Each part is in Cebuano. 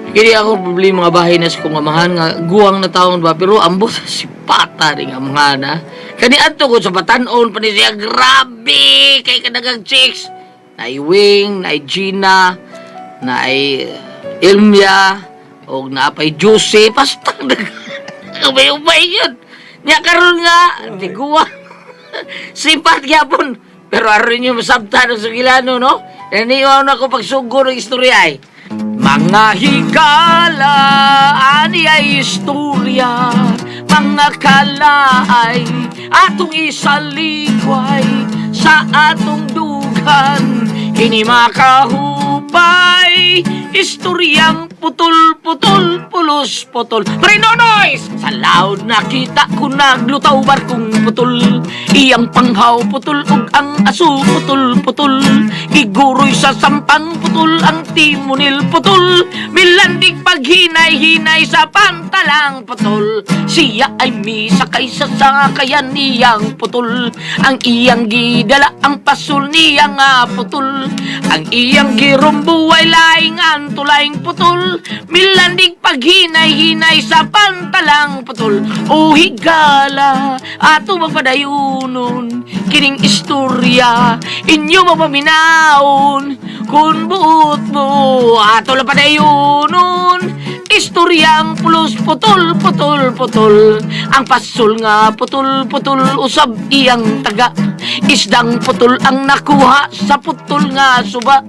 Kini ako problema nga bahay na sa kong amahan nga guwang na taon ba pero ambot si pata ring amahan ha. Kani adto ko sa batan-on pa ni siya, grabe kay kadagang chicks. Naay Wing, naay Gina, naay Ilmia, og naapay Juicy, basta ubay-ubay yun. Nya karon nga di guwang. Sipat gyapon. Pero aron niyo masabtan ang sugilano, no? Naniwaw na ko pagsugod ng istorya ay. Mga higala, ani ay istorya, mga kalaay, atong isalikway sa atong dugan, kini makahupay, istoryang putol-putol, pulos-putol. Pre Nonoy! Sa laod nakita ko naglutaw barkong putol, iyang panghaw putol ug ang aso putol-putol, giguroy sa sampang putol ang timunil putol, milandig paghinay-hinay sa pantalang putol. Siya ay misakay sa sakayan niyang putol, ang iyang gidala ang pasul niyang nga putol, ang iyang girumbo ay laing ang tulaing putol, milandig paghinay-hinay sa pantalang putol. O higala, ato magpadayunon, kining istorya, inyo mapaminaon, kung buot mo, ato lang padayunon, istoryang pulos putol, putol, putol, ang pasul nga putol, putol, usab iyang taga, isdang putol ang nakuha sa putol nga suba,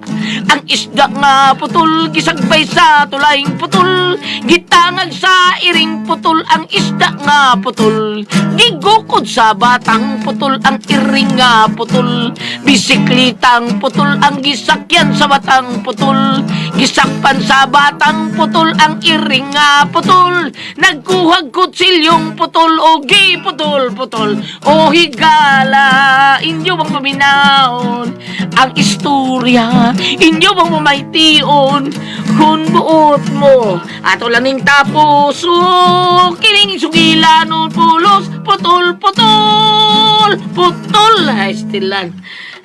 ang isda nga putol, gisagbay sa tulaing putol, gitangag sa iring putol, ang isda nga putol, gigukod sa batang putol, ang iring nga putol, bisiklitang putol, ang gisakyan sa batang putol, gisakpan sa batang putol, ang iring nga putol, nagkuhag kutsilyong putol, o putol, putol, o higala, inyo bang paminaon ang istorya, inyo bang mamaytion, kung buot mo, ato lang ning tapos, o kining sugila nun, pulos, putol, putol, putol, ay, stilan.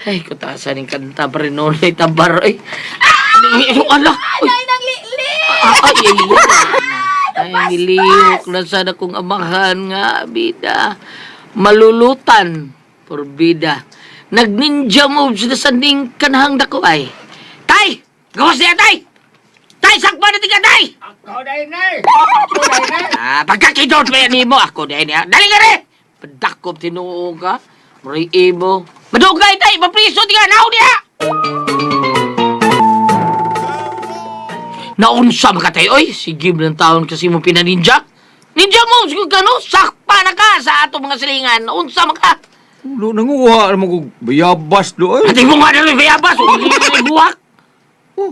Ay, kutasan yung kanta pa rin noon, ay, tabar, ay. Ay, ala, ay. Ay, nang li-li! Ay, ay, ay, ay, nilihok na sana kong amahan nga, bida. Malulutan, porbida. Nag-ninja moves na sa ning kanahang dako ay. Tay! Gawas niya, tay! Tay, sakpa na tika, tay! Ako dahil na eh. Ako dahil na. Ah, pagkakidot pa yan mo, ako dahil niya. Dali ka rin! Padakop tinuo ka. Maray imo. Madugay, tay! Mapriso tika! Naon niya! Naunsa makatay, oy! Sige ng taon kasi mo pinaninja. Ninja mo, siguro ka, no? Sakpa na ka sa ato mga silingan. Unsa maka. Ulo, nanguha naman ko bayabas doon. Ati mo nga na rin, bayabas. Huwag buwak. Oh.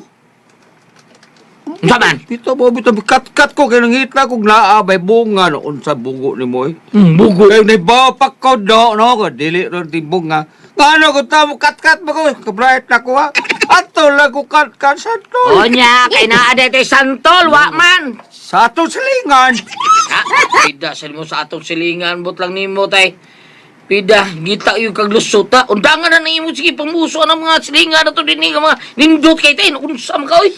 Unsa man? Bitaw ba, bitaw, kat-kat ko, kaya nangita kong naa, may bunga, no, unsa bungo ni mo eh. Bugo. Kaya naibapak ko do, no, ko, dili ron ti bunga. Nga ano ko tamo, kat-kat ba ko, kabright na ko ha. Ato lang ko kat-kat sa to. Onya, kay naa daytoy santol, wa man. Sa atong silingan. Ha? Pida sa nimo sa atong silingan, but lang nimo tay. Pida, gita yung kaglusuta. Undangan na nimo sige pangmuso ang mga silingan na to dinhi nga mga nindot kay tay. Unsa man ka oy?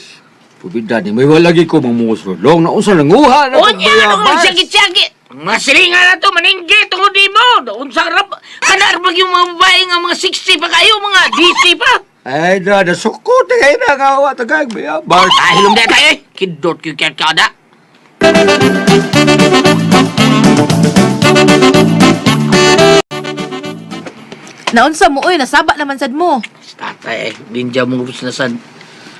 Pubida ni, may walagi ko mamusro. Long na unsa nanguha na kong Onya, ano bayabas. magsagit-sagit. Mga silingan na to maninggi tungod nimo. Unsa rab kana ra yung mga babae nga mga 60 pa kayo, mga DC pa. Ay, na, nasukot, kaya na, kawa, tagag, bayabas. Ay, hilom na tayo eh. Kidot yung kaya kada. Naunsa mo, oy, nasaba naman sad mo. Tatay eh, ninja moves na sad.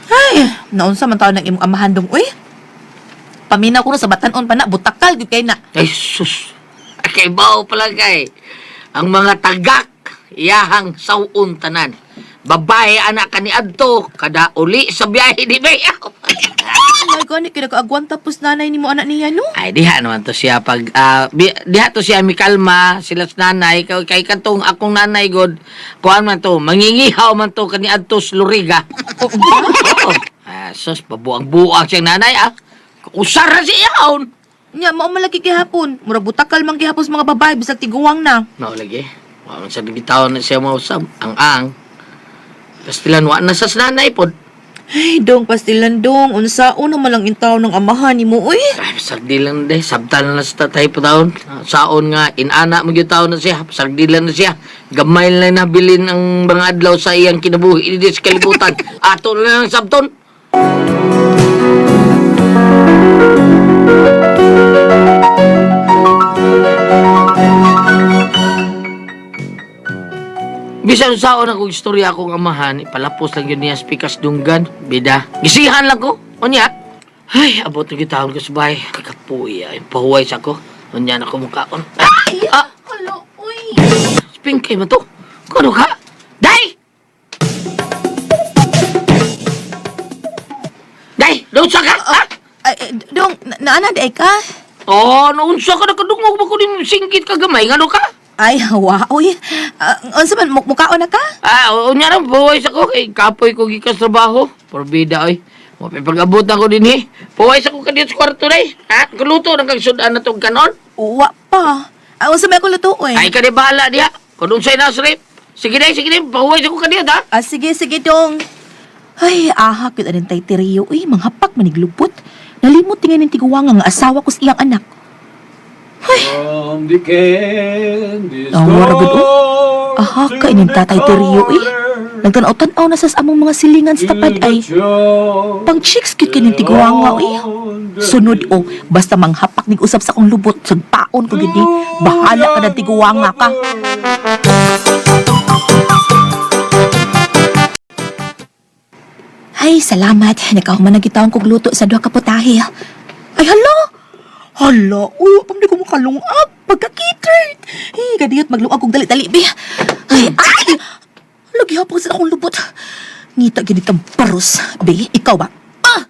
Ay, naunsa man taon ng imong amahan dong, oy. Paminaw ko na sa batanon pa na, butakal gyud kay na. Ay, sus. Ay, kay bao pala kay. Ang mga tagak, iyahang sawon tanan. Babae anak kani adto kada uli sa biyahe di ba? Ay, gani kay nakaagwanta pos nanay nimo anak niya no. Ay, diha naman to siya pag diha to siya mikalma sila sa nanay kay, kay katong akong nanay god kuan man to mangingihaw man to kani adto sa Luriga. Oo. Ah, sus, pabuang-buang siyang nanay ah. Usar na siya ihon. Nya mao man lagi gihapon. Murag butakal man gihapon sa mga babae bisag tiguang na. Mao lagi. Wa man sa gitawon na siya mausab. Ang. Pastilan wa na sa nanay pod. Ay, dong pastilan dong, unsaon na man lang intaw ng amahan nimo uy. Ay, pasagdi lang de. Sabtan na sa tatay po taon. Saon nga, inana mo gyud taon na siya. Pasagdi lang na siya. Gamay lang nabilin ang mga adlaw sa iyang kinabuhi dito sa kalibutan. Ato na lang sabton. Bisan saon akong istorya akong amahan, ipalapos lang yun niya sa pikas dunggan. Bida, gisihan lang ko. Unya. Ay, abot na gitawon ko sa bahay. Kapuya, ay, pahuway sa ko. Unya na ko mukaon. Ay, Ah! hala, uy. Pingkay mo to. Kuno ka? Day! Day! Naunsa ka? Ha? Ay, eh, dong, naana di ay ka? Oh, naunsa ka? Nakadungog ba ko din singkit ka gamay? Ngano ka? Ay, hawa, uy. Ah, unsa man mukaon na ka? Ah, oo nga rin, puway ako. Kay kapoy ko gikas trabaho. Porbida, oy. Mapipag-abot ako din, eh. Puway sa ko kadiyot sa kwarto, day. Ha? Kaluto ng kag sudan na itong kanon. Uwa pa. Ah, unsa may ako lutuoy? Ay, ka di bahala diha. Kung unsay nasrip. Sige, day, sige, day. Pahuway sa ko kadiyot, ha? Ah, sige, sige, dong. Ay, aha, cute anin tay Teriyo. Uy, manghapak maniglupot. Nalimot tingin ng tiguwanga nga asawa ko sa iyang anak. From the candy Ang wara gud, oh. Aha, to ka ining the tatay Teriyo, eh. corner, Nagtanaw-tanaw na sa among mga silingan sa to tapad the ay. church Pang chicks cute kining tiguwanga, uy. Sunod o, basta manghapak nig usap sa akong lubot, sagpaon ko gid ni. Bahala ka ng tiguwanga ka. Ay, salamat. Nakahuman na gitawang kog luto sa duha ka putahe. Ay, hala! Hala, uy, wala pa ko makalungag. Pagkakitert. Hey, kadiyot, magluag kog dali-dali, be. Ay, ay! Lagi hapon sa akong lubot. Ngita gid kang paros. Be, ikaw ba? Ah!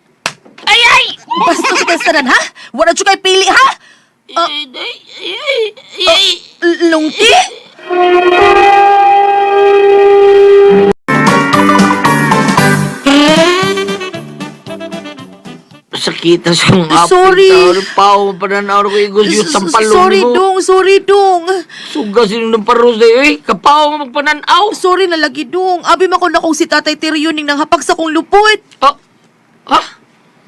Ay, ay! Basta sa tanan, ha? Wala jud kay pili, ha? Ay, ay, ay, ay. Lungti? Sakita sa mga apit. Sorry. Pao, pananaw ko igos yung sampalong Sorry, mo. dong. Sorry, dong. Suga sino ng paros day, eh. Kapaw mo magpananaw. Sorry na lagi, dong. Abi man ko na kung si Tatay Teriyo ning nanghapak sa kong lupot. Ah, ha?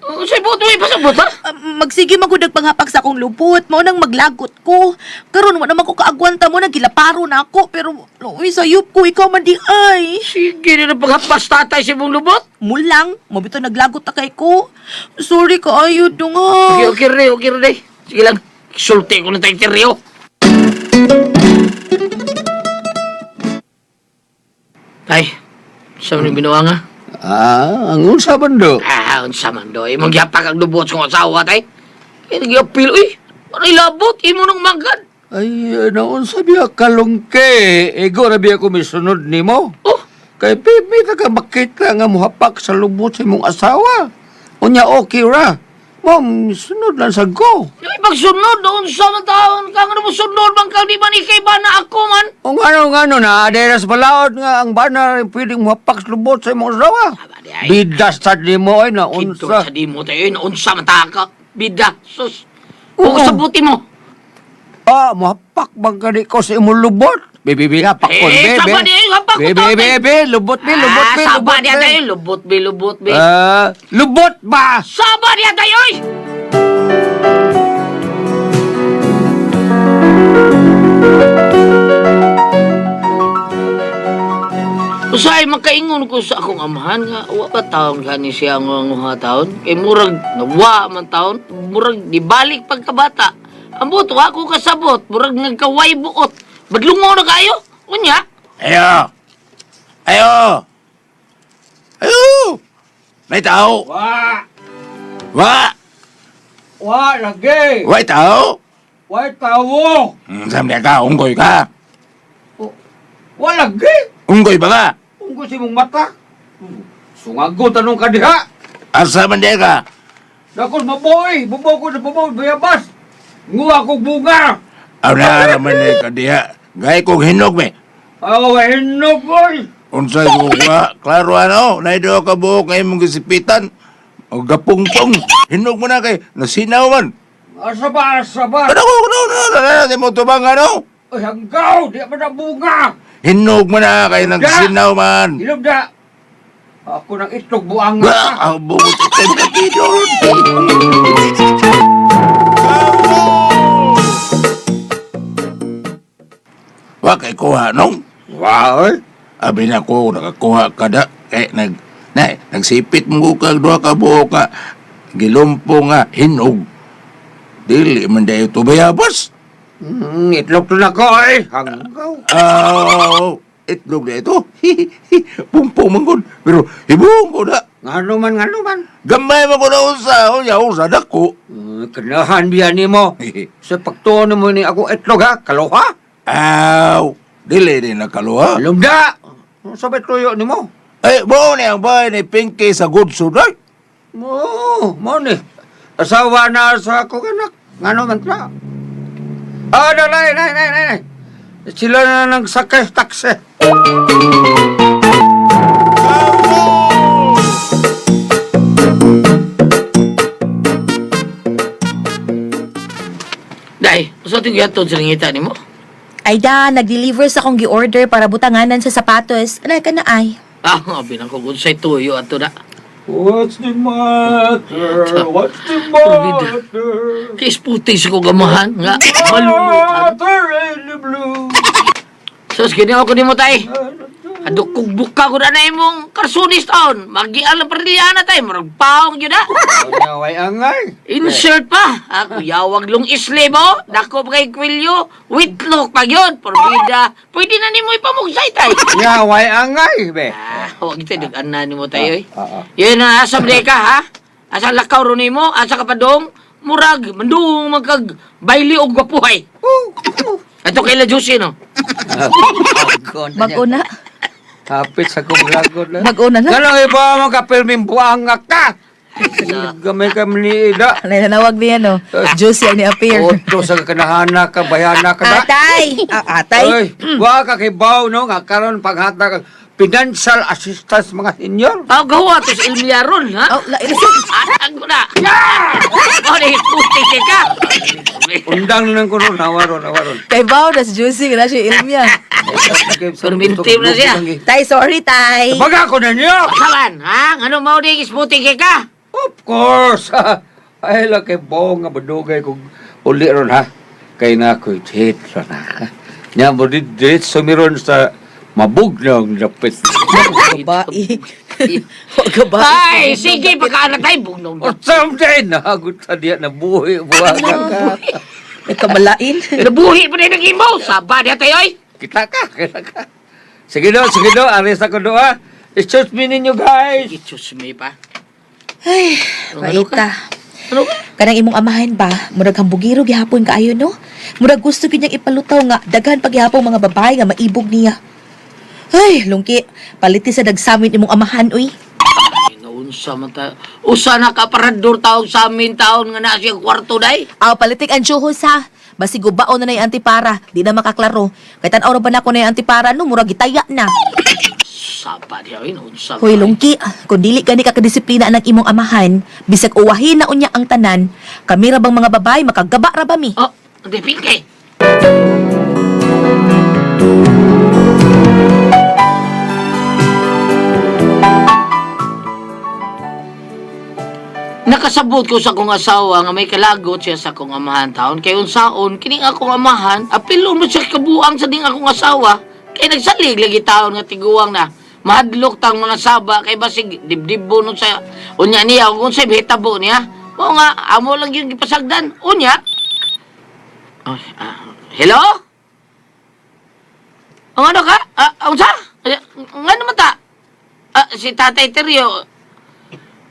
Sa buot mo, ipasabot, ha? Ah, magsige man gud nagpanghapak sa akong lupot. Mao nang maglagot ko. Karon wa naman ko kaagwanta mo nang gilaparo na ako pero uy sayop ko ikaw man di ay. Sige na paghapas tatay sa imong lubot. Mulang, mo bitaw naglagot ta kay ko. Sorry kaayo dong ha. Okay, okay rin, okay rin. Sige lang, sulti ko na tayo teryo. Ay, sa mga binuha nga? Ah, ang unsa man do? Ah, unsa man do. Imong gihapak ang lubot sa asawa tay. Kaya nagyapil, uy. Ano ilabot? Imo nang magad. Ay, naunsa biya kalungke. Ego ra biya ko misunod nimo. Oh, Kay pipi ka ka makita nga muhapak sa lubot sa imong asawa. Unya okay ra. Mom, sunod lang sa go. ay pagsunod, unsa man taon ka nga mo sunod man kang di man ikay ba na ako man. O ngano na, adera sa balaod nga ang bana pwedeng muhapak sa lubot sa imong asawa. Aba, di ay. Bidas sad nimo ay na Kinto unsa. sa di mo tayo, unsa man ta ka. Bida, sus. O Oo. sabuti mo. Ah, muhapak bang kani ko sa imong lubot? Bebe, bebe, hapak ko, Eh, bebe. saba di, hapak ko Bebe, tatay. bebe, lubot be, lubot be, Ah, saba lubot diya be. tayo, lubot be, lubot be. Ah, lubot ba? Saba diya tayo, oy! Usahay makaingon ko sa akong amahan nga wa pa taon gani siya nga nguha taon kay murag nawa man taon murag dibalik pagkabata ambot wa ko kasabot murag nagkaway buot badlungo na kayo unya. Ayo! Ayo! Ayo! May tao! Wa, Wa! wa lagi. Way tao! Wa tawo. Saan ka? Unggoy ka? Wa lagi. Unggoy ba ka? Unggo si mong mata. Sungago tanong ka diha. Asa man di ka? Dakos maboy, bubo ko sa bubo, bayabas. Nguha kog bunga. Aw na man di ka diha. Gay kong hinog me. Aw, hinog boy. Unsay ko ka? Klaro ano? Naido ka buhok ngay mong gisipitan. O gapungpong. Hinog mo na kay. Nasinaw man. Asa ba, asa ba? Ano ko, ano, ano, ano, ano, di mo tubang ano? Ay, hanggaw, di pa na bunga. Hinog man na, kay nagsinaw man. Hinog na. Ako ng itlog buang Ba, ang bungot ito, kakidor. Wa kay kuha nung. Wow, eh. Abi na ko, nakakuha ka da. Kay nag, na, nagsipit mo ko kag duha ka buok ka. Gilumpo nga, hinog. Dili man dayo to bayabas. Itlog to na ko, eh. Hanggaw. Aw, itlog na ito. Pumpo man gud. Pero hibuong ko na. Ngano man, ngano man. Gamay man ko na usa. Unya, usa dako. Kanahan biya ni mo. Sa pagtuon mo ni ako itlog, ha? Kaloha? Aw, dili din nakaluha. Lumda! Sa ba tuyo ni mo? Eh, mo ni ang bahay ni Pinky sa good suday. Mo, mo ni. Asawa na sa akong anak. Ngano man ta? Ah, dalay, nay, nay, nay, nay. Sila na nagsakay taksi. Day, usa ting gihatod sa nangita nimo? Ay da, nag-deliver sa akong gi-order para butanganan sa sapatos. Anay ka na ay. Ah, abi nang ko unsay tuyo ato na. What's the matter? What's the matter? Kay isputi sa ko gamahan nga malulutan. Matter in the blue. Sus, gini ako nimo tay. Adto kog buka ko na na imong karsunis taon. Magial ang parliana tay, murag paong gyud ah. Naway angay. Insert pa. Ako yawag long isle mo. Dako pa kay kwilyo. Witlok pa yun. Porbida. Pwede na nimo ipamugsay tay. Yaway angay, be. Ah, huwag ito. Nag-ana nimo tayo eh. Ah, ah. Yun na, asa ba ka ha? Asa lakaw ron nimo? Asa ka pa dong? Murag, mandung magkag baili og gwapuhay. Ato kay La Juicy, no? Bag-o na. Hapit sa kong lagot na. Bag-o na na. Ganang iba mo kapirming buang ka. Gamay ka ni Ida. Anay nanawag niya no. Juicy ang ni-appear. Otro sa kanahana ka, bayana ka na. Atay! Ah, atay. Ay, wa ka kay Bao, no? Nga karon paghatag ang financial assistance mga senior. Aw, gawa to sa Ilmiaron, ha? Oh, la, Atag ko na. Oh, puti kay ka. Undang lang ko ron, nawaron, nawaron. Kay Bao, das juicy na siya ilmiya. Permintim na siya. Tay, sorry, tay. Baga ko na niyo! Saban, ha? Ngano mao di isputi kay ka? Of course! Ay, lang kay Bao nga badugay kung uli ron, ha? Kay na ako'y hit ron, ha? Nya mo di diretso miron sa mabugnong dapit. Babae. Huwag ka ba? Ay, sige, baka na tayo bugnong. Or someday, nahagot sa diya na buhi, buha ka. Nagkamalain. Nabuhi pa rin ang imaw. Saba niya tayo, ay. Kita ka, kita ka. Sige do, aris ako do, ha? Excuse me ninyo, guys. Excuse me pa. Ay, Ano ka? maita. Ano ka? Kanang imong amahan ba, murag hambugiro gihapon kaayo no? Murag gusto gyud niyang ipalutaw nga daghan paghihapon mga babae nga maibog niya. Ay, lungki, paliti sa dagsamin imong amahan uy. Ay, naunsa man tayo. Usa na ka parador tawag sa amin taon nga na siya kwarto day. Aw, palitik ang tsuhos ha. Basig gubaon na na yung antipara, di na makaklaro. Kay tan-aw ra ba nako na yung antipara no, murag gitaya na. Saba niya, ay, naunsa. Hoy lungki, kung dili gani ka kadisiplina ng imong amahan, bisag uwahin na unya ang tanan, kami ra bang mga babae makagaba ra ba mi? Oh, hindi, Pinky. Nakasabot ko sa akong asawa nga may kalagot siya sa akong amahan taon. Kay unsaon, kining akong amahan, apilon mo siya kabuang sa ding akong asawa. Kay nagsalig lagi taon nga tiguang na. Mahadlok tang mga saba kay basig dibdibo nun sa unya niya ug unsay bitabo niya. Mao nga amo lang yung gipasagdan. Unya. Ay, ah, hello? Ang ano ka? Ah, unsa? Ay, ngano man ta? Ah, si Tatay Teryo.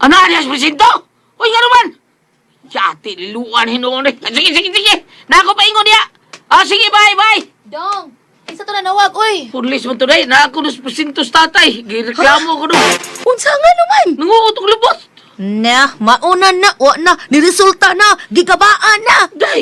Ano, alias presinto? Uy, nga naman! Yati, liluan, hinuon. eh. Sige, sige, sige! Nako paingon niya! Ah, sige, bye, bye! Dong, isa to nanawag oy. Pulis mo today, nako nos presinto sa tatay. Gireklamo ko no. Unsa nga naman? Nanguutong lubot. Na, mauna na, wa na, niresulta na, gigabaan na. Day!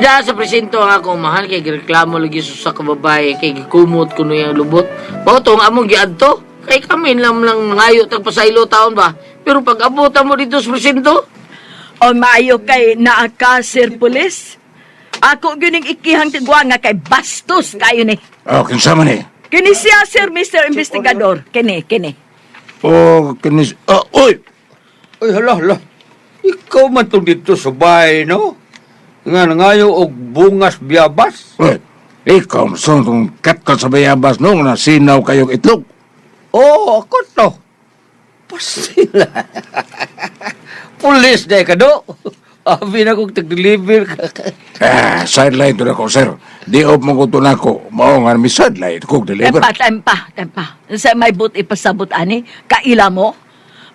Gida sa presinto ang akong mahal kay gireklamo lagi sa ka babae kay gikumot kuno yang lubot. Mao to ang among giadto. Kay kami lang lang mangayo tag pasaylo taon ba. Pero pag abot mo dito sa presinto, O maayo kay naa ka, Sir Pulis. Ako gyud ning ikihang tigwa nga kay bastos kayo ni. Oh, kinsa man eh. Kini siya, Sir Mr. Investigador. Kini, kini. Oh, kinis... Oh, uy! Ay, hala, hala. Ikaw man tong dito sa bahay, no? Nga nangayo og bungas biyabas. Uy, ikaw masong tong katkat sa bayabas no, nga nasinaw kayong itlog. Oo, ako to. Pasila. Pulis na ka, do. Abi na kong tag-deliver ka. Ah, sideline to na ko, sir. Di op mo ko to na ko. Mao nga mi sideline ko deliver. Tempa, tempa, tempa. Sa may but ipasabot ani, kaila mo.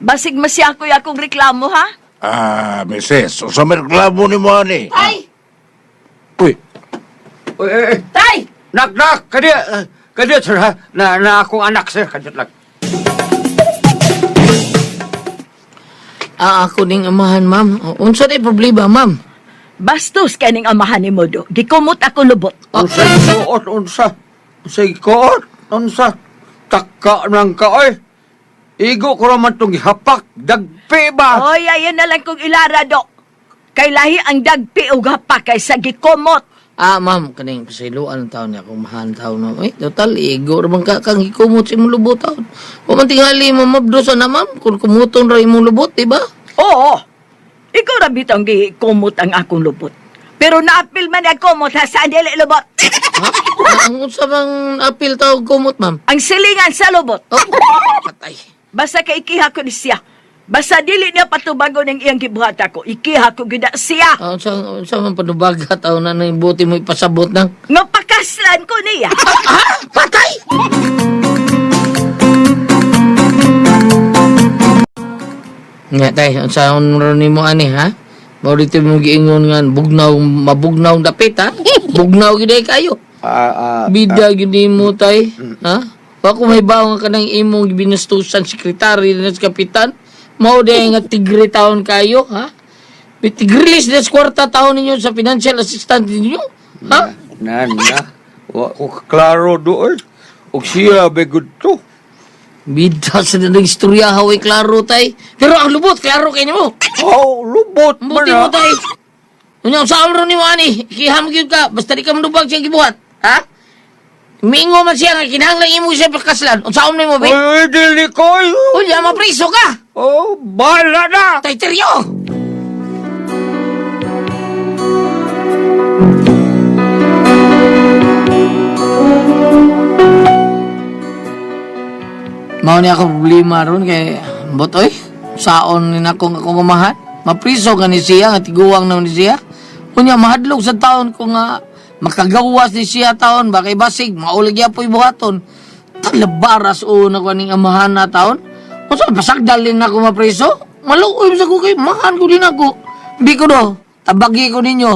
Basig masyakoy akong reklamo, ha? Ah, misis, unsa may reklamo ni mo ani? Tay! Uy, Uy, eh, eh. Tay! Nak, nak! Kadi, kadi, sir, ha? Na akong anak, sir. Kadiyot lang. Ah, ako ning amahan, ma'am. Unsa day problema, ma'am? Bastos kay ning amahan ni Modo. Gikumot ako lubot. Unsa ikuot, unsa? Unsa ikuot, unsa? Taka nang ka, oy. Igo ko raman tong gihapak. Dagpi ba? Oy, ayan na lang kong ilara, do. Kay lahi ang dagpi og hapa kaysa gikumot. Ah, ma'am, kaning pasayloan ang taon niya akong mahan taon, ma'am. Eh, total, igo ra man ka kang gikumot sa imong lubot taon. Wa man tingali mo mabdosa na, ma'am, kung kumuton ra imong lubot, di ba? Oo. Ikaw ra bitong gikumot ang akong lubot. Pero naapil man ang kumot ha sa dili lubot. Ha? Ang unsa bang apil tawag kumot, ma'am? Ang silingan sa lubot. Oh, patay. Basta kay ikiha ko ni siya. Basta dili niya patubagon ang iyang gibuhat ako. Ikiha ko gyud na siya. Ah, unsa man panubaga taon na nang buti mo ipasabot nang. Nga pakaslan ko niya. Ha? Patay! Nga tay, unsa ron nimo ani ha? Mao dito mo giingon nga bugnaw mabugnaw ang dapit ha? Bugnaw gyud ay kayo. Ah, ah, Bida gyud nimo tay, ha? Wa ko may nga kanang imong gibinastusan sekretary na sa kapitan. Mao day nga tigre taon kayo, ha? Tigrilis des kwarta taon ninyo sa financial assistant ninyo, ha? Na, na. Wa ko klaro doon. Og siya, be good to. Bida sa nang istorya haway klaro tay. Pero ang lubot klaro kay nimo. Oh, lubot man Buti mo ah. tay. Unya sa amro ni ani, ikiham gyud ka basta di ka manubag siyang gibuhat, ha? Mingo man siya nga kinahanglan imo siya pagkaslan. Unsa nimo be? Uy, uy, dili ko. oy. Unya mapriso ka. Oh, bahala na. Tay teryo. Mao ni ako problema ron kay botoy. Saon ni nako nga akong amahan. Mapriso ka ni siya nga tiguang na ni siya. Unya mahadlok sa taon ko nga makagawas ni siya taon ba kay basig maulig yapoy buhaton. Talabaras o na ko aning amahan na taon. Unsa pasagdalin na ako mapriso? Maluoy sa ko kay mahan ko din ako. Bi ko do, tabagi ko ninyo.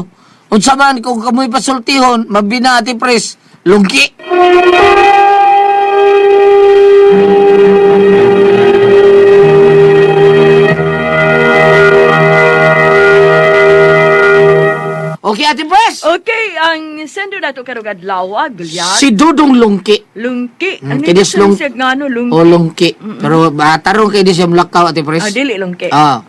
Unsa man kung kamoy pasultihon, mabina ati pres, lungki. Okay, Ate Pres. Okay, ang sendo na to karong adlaw, Gulyan. Si Dudong Lungki. Lungki. Mm, Ano kay dis yung lung- siya nga ano, lungki? O Lungki. Pero tarong kay di siya mulakaw, Ate Pres. Ah, dili lungki. Ah.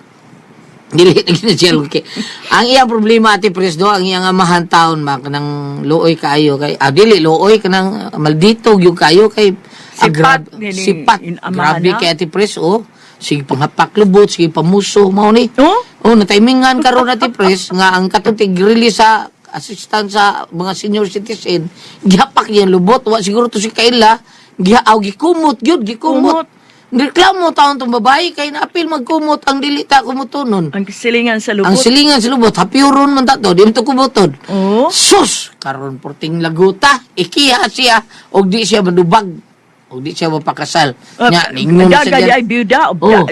Dili na gina siya lungki. Ang iyang problema, Ate Pres, do, ang iyang amahan taon ma kanang luoy kaayo kay dili luoy kanang maldito gyud kaayo kay Sipat, nini, sipat. in amahan Grabe na. kay Ate Pres, oh. Sige panghapak lubot, sige pamuso mao ni. Oh? Oh, nataimingan karon Ate Pres nga ang katong tig-release sa assistant sa mga senior citizen, gihapak niya ang lubot, wa siguro to si Kayla, gihaaw gikumot gyud, gikumot. Kumot. Reklamo taon tong babae kay naapil magkumot ang dili ta kumutonon. Ang silingan sa lubot. Ang silingan sa lubot, hapiuron man ta to, di man to kumuton. Oh? Sus, karon porting laguta, ikiha siya og di siya madubag, og di siya mapakasal. Nya, ningon sa Daga diyan. di ay byuda. Oh.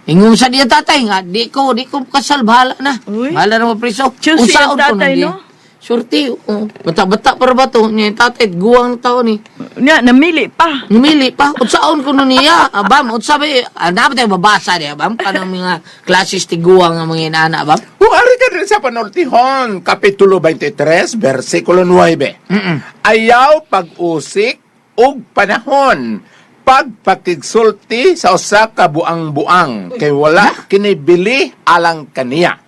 Ingon sa diya tatay nga, di ko kasal, bahala na. Uy. Bahala na mapriso. Choosy Unsaon ang ko tatay, nun, di? no? Surti. Oh. Bata-bata para ba to? Niya yung tatay, guwang na tao ni. Nya namili pa. Numili pa. Unsaon ko nun niya. Abam, unsa ba? Ah, dapat tayo babasa niya, abam. Kanang mga klasis tiguang nga mga inaana, abam. Kung ari ka din sa panultihon, Kapitulo 23, versikulo 9. Ayaw pag-usik ug panahon pagpakigsulti sa usa ka buang-buang kay wala kinibili alang kaniya.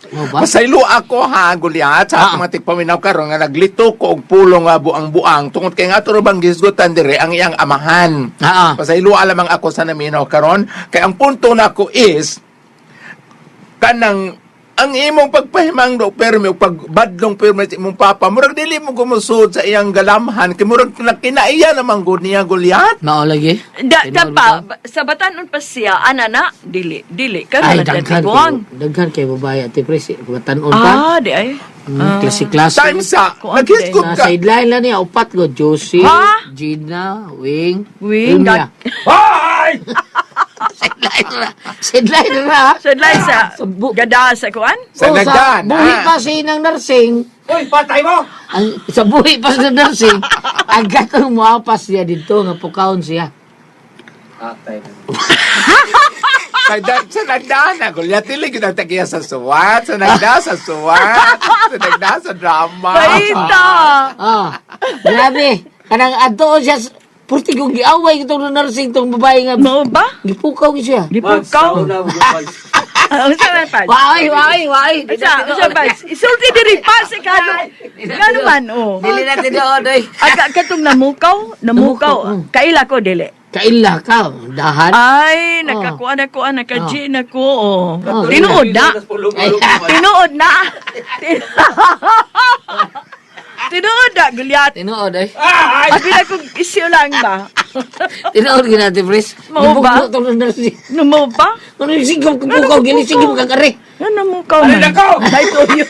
Mo ba? Pasaylo ako ha, Goliath, sa akong mga tigpaminaw karon nga naglito ko og pulong nga buang-buang tungod kay nga ato bang gisgutan dire ang iyang amahan. Pasaylo lamang ako sa naminaw karon kay ang punto nako is kanang ang imong pagpahimangdo permi o pagbadlong permi sa imong papa murag dili mo gumusod sa iyang galamhan kay murag kinaiya naman gud niya, Goliath. Mao lagi. Da, da Tinuod pa, ba? sa batanon pa siya, ana na, dili, dili, Ay, karon na daghan tiguang. kayo. Daghan kay babae ate pres. Batanon pa. Ah, di ay. Klase-klase. Time sa Kuan naghisgot Na ka. sideline lang niya, upat go. Josie, Ha? Gina, Wing, Wing, Ilmia. Ay! Sideline na. Sideline na. Ha? Sideline sa Sa gada sa kuan? Sa Oh, nagdaan, buhi ah. pa si ng nursing. Uy, patay mo! Ang, sa buhi pa sa nursing, ang gatong muapas siya dito, nga pukaon siya. Patay mo. Sa nagdaan na Goliath, dili gyud ang tagiya sa suwat, sa nagdaan sa suwat, sa nagdaan sa drama. Paita! Ah, grabe. Kanang adto siya, purti kong giaway itong nursing, itong babae nga. Mao ba? Gipukaw gyud siya. Gipukaw. Ah, unsa man pa? Waay, waay, waay. Unsa, unsa ba? Isulti diri pa sa kano. Ngano man oh. Dili na tinuod, oy. Aga katong namukaw, namukaw. Kaila ko dili. Kaila ka, dahan. Ay, nakakuan ako, naka-G na ko. Oh. Oh. Tinuod na. Tinuod na. Tinuod na, Goliath. Tinuod, oy. Abi na kong isyu lang ba? Tinuod gyud natin, Pres. Mao ba? Gibugno tong nursing. Namo ba? Ano yung sigom pukaw, gini sigom kang are. Ano namukaw man? Naituyo.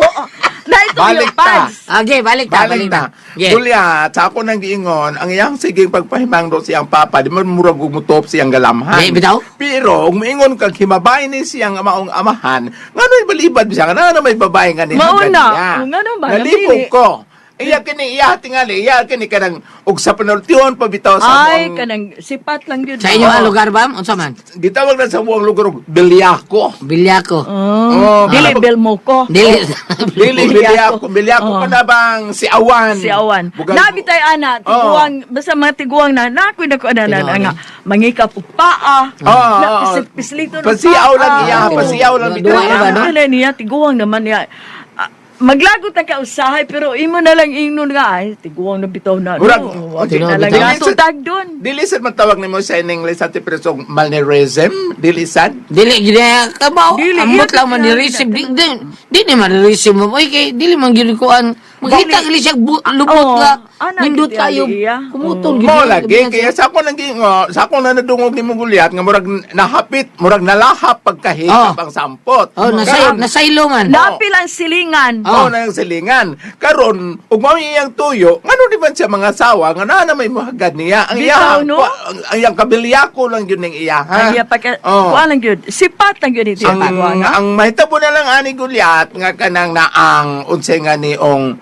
Naituyo, Balik ta. Pads. Okay, balik ta, Balik balik na. ta. Yeah. Goliath, sa ako nang giingon, ang iyang siging pagpahimangdo siyang papa, di man murag gumutop siyang galamhan. Di, bitaw? Pero, kung moingon kag himabay ni siyang maong amahan, ngano balibad siya, ngano may babae nga ni Mao na. O, ngano ba? Nalipog Namili. ko. Iya kini iya tingali, iya kini kanang og sa panultihon pa bitaw sa Ay, buong- kanang sipat lang yun. Sa inyo ang lugar ba? Unsa man? Gitawag na sa buong lugar og Bilyako. Bilyako. Oh. Oh, Dili kapag- Belmoco. Dili. Dili Bilyako, Bilyako Oh. pa na bang si Awan. Si Awan. Bugal- Nabitay ana, tiguang, basta mga tiguang na, nakoy nako ana na Tinuod. nga, mangikap og paa. Oo, Na, oo. pislito ng Pasiyaw lang paa. iya, Oo. pasiyaw lang Duwa bitaw. na ba, no? Ano niya, tiguang naman niya. Ah, maglagot na ka usahay, pero imo na lang ingnon nga, ay, tiguang na bitaw na. Murag, No, oh, wag na lang bitaw. natutag dun. Dili sad man tawag nimo sa in English ati presong mannerism, dili sad. Dili gid ka ba? Dili, Ambot iya, lang man ni receive di di, di ni man receive mo. Oy kay dili man gyud kuan. Makita gali siya lubot Oo, ka. ana, Nindot gid kayo. iya. Kumutol gid. Mo lagi kaya sa ako nang gingo, sa ako na nadungog ni Gulyat nga murag nahapit, murag nalahap pagkahikap Oh. ang sampot. Oh, nasa nasaylo man. Napil ang silingan. Oh. Oh, na yung silingan. Karon, ug mao iyang tuyo, ngano di man siya mga asawa nga naa na may muhagad niya. Ang Bitaw, iyang no? ang iyang kabilyako lang yun ning iya, ha? Ay, pagka, Oh. kuan lang yun. Sipat lang yun ito. Ang, ang mahitabo na lang ani Gulyat nga kanang naang unsay nga niong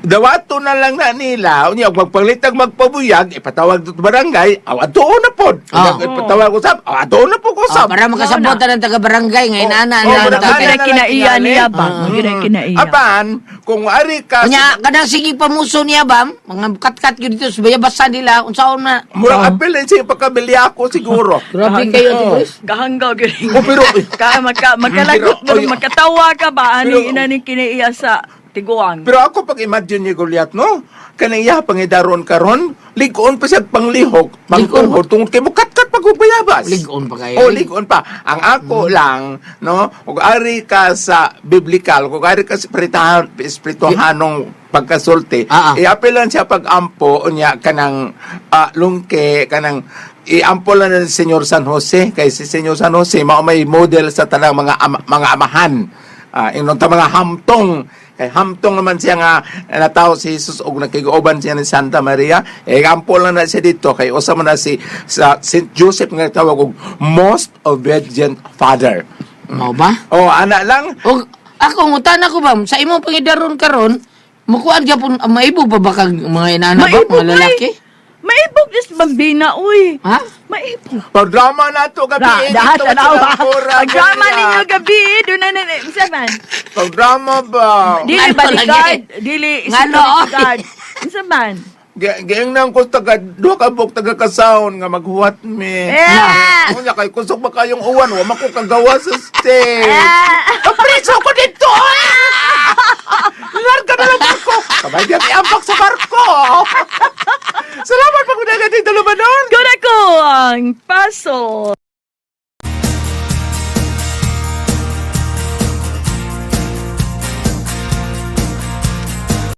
dawato na lang na nila unya og magpangitag magpabuyag ipatawag sa barangay aw adtuon na pod. Ah. Ipatawag usab aw adtuon na pod Oh, usab. para makasabot ta ng taga barangay nga inana Oh, na oh, ang barangay tatay. na lang Kinaiya tingali. niya ba? Kinaiya. Apan kung ari ka Unya kanang sige pamuso niya bam, mga katkat gyud dito sa bayabasan nila unsaon na. murag apil na siya pagkabilyako siguro. Grabe kayo Ate Chris. Kahanggaw gyud. Oh, pero Ka maka makalagot Pero, pero oy, makatawa ka ba ani pero- ina ni kinaiya sa tiguang. Pero ako pag imagine ni Goliath, no? Kanang iya pangidaron karon, lig-on pa siya panglihok, pangtuhod tungod kay mukatkat pag bayabas. Lig-on pa kayo. Oh, lig-on pa. Ang ako lang, no, ug ari ka sa biblical, kung ari ka sa espirituhanong pagkasulti, iapil lang siya pag-ampo unya kanang lungke kanang iampo lang ni Senyor San Jose kay si Senyor San Jose mao may model sa tanang mga mga amahan. Ingnon ta mga hamtong kay hamtong naman siya nga natawo si Jesus og nakiguoban siya ni Santa Maria, eh ampo lang na siya dito kay usa man na si sa Saint Joseph nga tawag og most obedient father. Mao ba? Oh, ana lang. Og ako ngutan ako bam, sa imong pangidaron karon, Mukuan gyapon maibog pa ba kag mga inana ba Maibog, mga lalaki? ay. Maibog is bambina, uy. Ha? Maibog. Pagdrama na to gabi. Ra, dahat dito tanawa. sa Langkura, Pagdrama Kuya. ninyo gabi, doon na na, unsa man? Pagdrama ba? Dili Ngano bodyguard, lagi? dili Ngano, security oy. guard. Unsa man? Giingnan ko taga duha ka buok taga kasaon nga maghuwat mi. Eh! Unya kay kusog ba kayong uwan, wa man ko kagawa sa stage. Ah! Preso ko dito! Larga na lang barko! Kamay di ang iambak sa barko! Salamat pag-unagan dito, Lumanon! Kuda ko ang paso.